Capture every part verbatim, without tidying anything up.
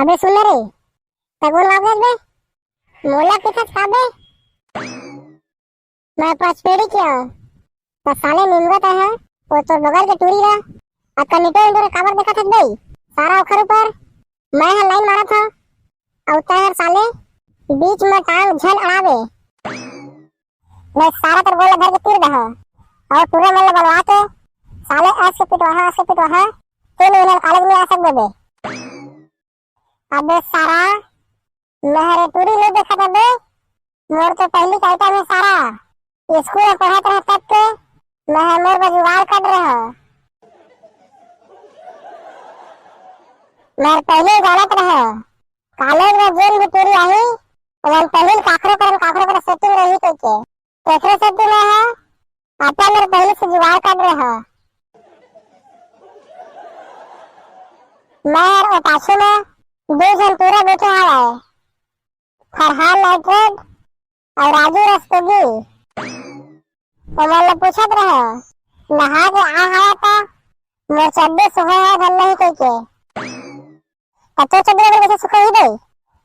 अबे सुन रे, तगोन वापस बे, मोला के खत खाबे। मैं पचपेड़ी के हूँ। त साले निमगत है, वो तोर बगल के टूरी ला। अक्का निटो इंटो रे काबर देखत हस बे? सारा ओखर ऊपर मैं ह लाइन मारत हूँ। अउ तैं हर साले बीच में टांग झन अड़ावे। मैं सारा तोर गोला धर के तीर दहा। अउ टूरा मन ला बलवा के साले अस के पिटवाहा, अस के पिटवाहा। तेन इन्हन कॉलेज में आ सकबे बे। अबे सारा, मैं हर टूरी नहीं देखत अबे। मोर तो पहली का आइटम है सारा। स्कूल में पढ़त रहे तब के मैं हर मोर बर जुगाड़ कर रहे हो। मैं पहले जानत रहे कॉलेज में जेन भी टूरी आही, ओमन पहले काखरो करन काखरो कर सेटिंग रही कह के। तेखरे सेटिंग में है, अपन मेर पहले से जुगाड़ कर रहे हो। मैं हर ओ पाछू में दो झन टूरा बैठे हवय, फरहान नाइट्रेट अउ राजू रस्तोगी। ओमन ले पूछत रहे, नहा के आ हवा त मोर चड्डी सुखा है धन नहीं कह के। त तोर चड्डी अगर कैसे सुखा ही दे?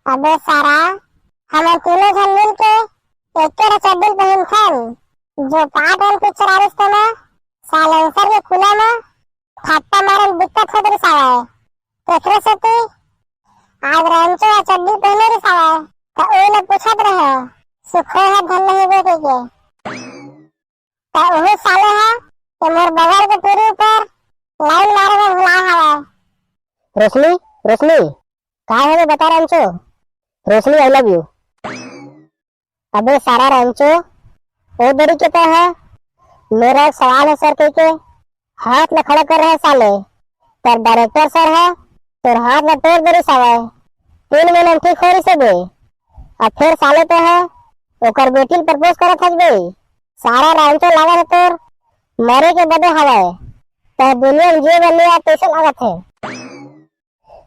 अबे सारा, हमन तीनों झन मिल के एक के चड्डी पहिनथन। जो पार्ट वन पिक्चर आ रही तेमा साइलेंसर के खुला में फट्टा मारन दिक्कत होत रही साला। तेखरे सेती आज रैंचो ह चड्डी पहिने रहिस हवय, त ओइला पूछत रहे, सुखोय ह धन नहीं बेटे के। त ओहू साले ह ए मोर बगल के टूरी ऊपर लाइन मारे में भुलाए हवय। रोशनी, रोशनी, का हवे बता रैंचो? रोशनी, I love you। अबे सारा रैंचो, ओ दरी के तय है, मेरा एक सवाल है सर कह के, हाथ ला खड़ा कर रहे साले। तोर डायरेक्टर सर है, तोर हाथ ला तोड़ दे रिस हवय। तीन महीना में ठीक हो रिस बे। अब फिर साले तो है, ओकर बेटी ल प्रपोज करत हस बे। सारा रैंचो लागत है तोर मरे के बदे हवय। तय दुनिया में जिए बर नहीं आत तैसे लागत है।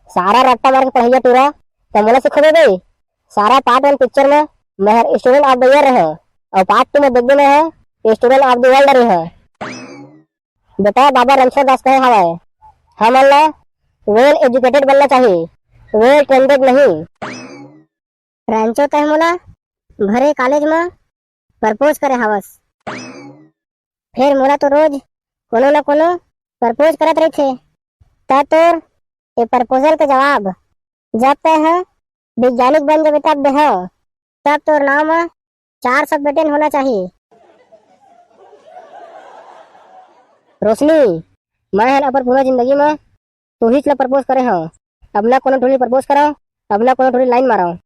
सारा रट्टा मार के पढ़इया टूरा, त मोला सिखोबे बे? सारा पार्ट वन पिक्चर में मैं हर स्टूडेंट ऑफ द ईयर रहे, अउ पार्ट टू में देखबे मैं हर स्टूडेंट ऑफ द वर्ल्ड रहे। बेटा, बाबा रणछोड़ दास कहे हवय, हमन ला वेल एजुकेटेड बनना चाहिए, वेल ट्रेंडेड नहीं। रैंचो तह मोला भरे कॉलेज में प्रपोज करे हवस। फेर मोला तो रोज कोनो न कोनो प्रपोज करत रहिथे। त तोर ए प्रपोजल के जवाब जब तय ह वैज्ञानिक बन जाबे तब देहव, तब तोर नाम म चार सौ पेटेंट होना चाहिए। रोशनी, मैं हर अपन पूरा जिंदगी में तोहिच ला प्रपोज करे हव। अब ना कोनो टूरी प्रपोज करव, अब ना कोनो टूरी लाइन मारव।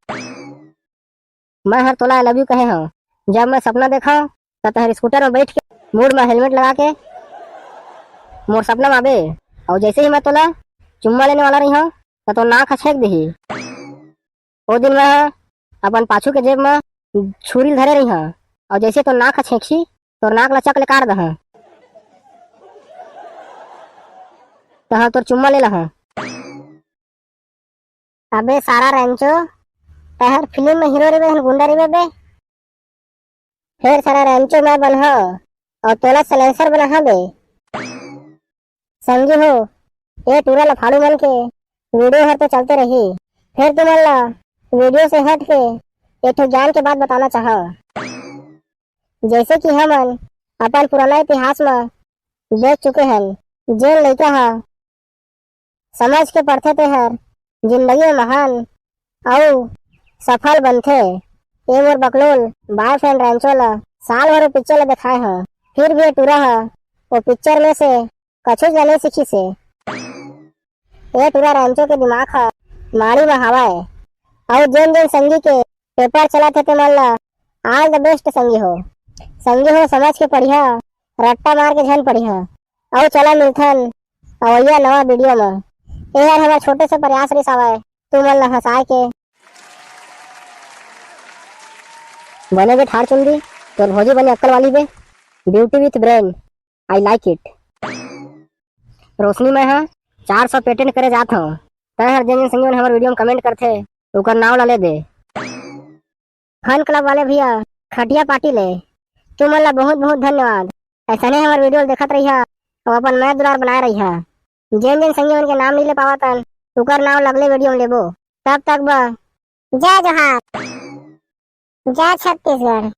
मैं हर तोला आई लव यू कहे हव। जब मैं सपना देखव, त तहर स्कूटर में बैठ के, मूड में हेलमेट लगा के, मोर सपना में आबे, अउ जैसे ही मैं तोला चुम्मा लेने वाला रही हव, त तोर नाक ह छेंक देही। ओ दिन मैं ह अपन पाछू के जेब में छुरी ल धरे रही हव, अउ जैसे तोर नाक ह छेंकही, तोर नाक ला चक ले काट दहा। तहा तोर चुम्मा ले लहा। अबे सारा रैंचो, तहर फिल्म में हीरो रहिबे, हम गुंडा रहिबे बे। फेर सारा रैंचो मैं बनहा, अउ तोला सलेंसर बनाहा बे। संगी हो, ए टूरा लफाड़ू मन के वीडियो हर तो चलते रही। फेर तुमन ला वीडियो से हट के एक ठो ज्ञान के बात बताना चाहा। जैसे कि हमन अपन पुराना इतिहास म देख चुके हन, जेन लइका ह समझ के पढ़थे तेहर जिंदगी में महान अउ सफल बनथे। ए मोर बकलोल बॉयफ्रेंड रैंचो ल साल भर ओ पिक्चर ल देखाए ह, फिर भी ए टूरा ह ओ पिक्चर में से कछुच ल नइ सीखिस हे। ए टूरा रैंचो के दिमाग ह माड़ी म हावय। अउ जेन जेन संगी के पेपर चलत हे तेमन ल all the best संगी हो। संगी हो, समझ के पढ़िहा, रट्टा मार के झन पढ़िहा। अउ चला मिलथन अवइया नवा वीडियो म। ए हर हमर छोटे से प्रयास रिस हवय, तुमन ल हंसाए के। बने बे ठाड़ चुंदी, तोर भौजी बने अक्कल वाली बे। Beauty with brain, I like it। रोशनी, मैं ह चार सौ पेटेंट करे जात हव। तैं हर जेन जेन संगी मन हमर वीडियो म कमेंट करथे, ओकर नाव ला ले दे। फन क्लब वाले भैया, खटिया पार्टी ले तुमन ला बहुत बहुत धन्यवाद। ऐसने हमर वीडियो ल देखत रहिहा अउ अपन मया दुलार बनाए रहिहा। जेन जेन संगी मन के नाम नइ ले पावत हन, ओकर नाव ल अगले वीडियो म लेबो। तब तक बर जय जोहार, जय छत्तीसगढ़।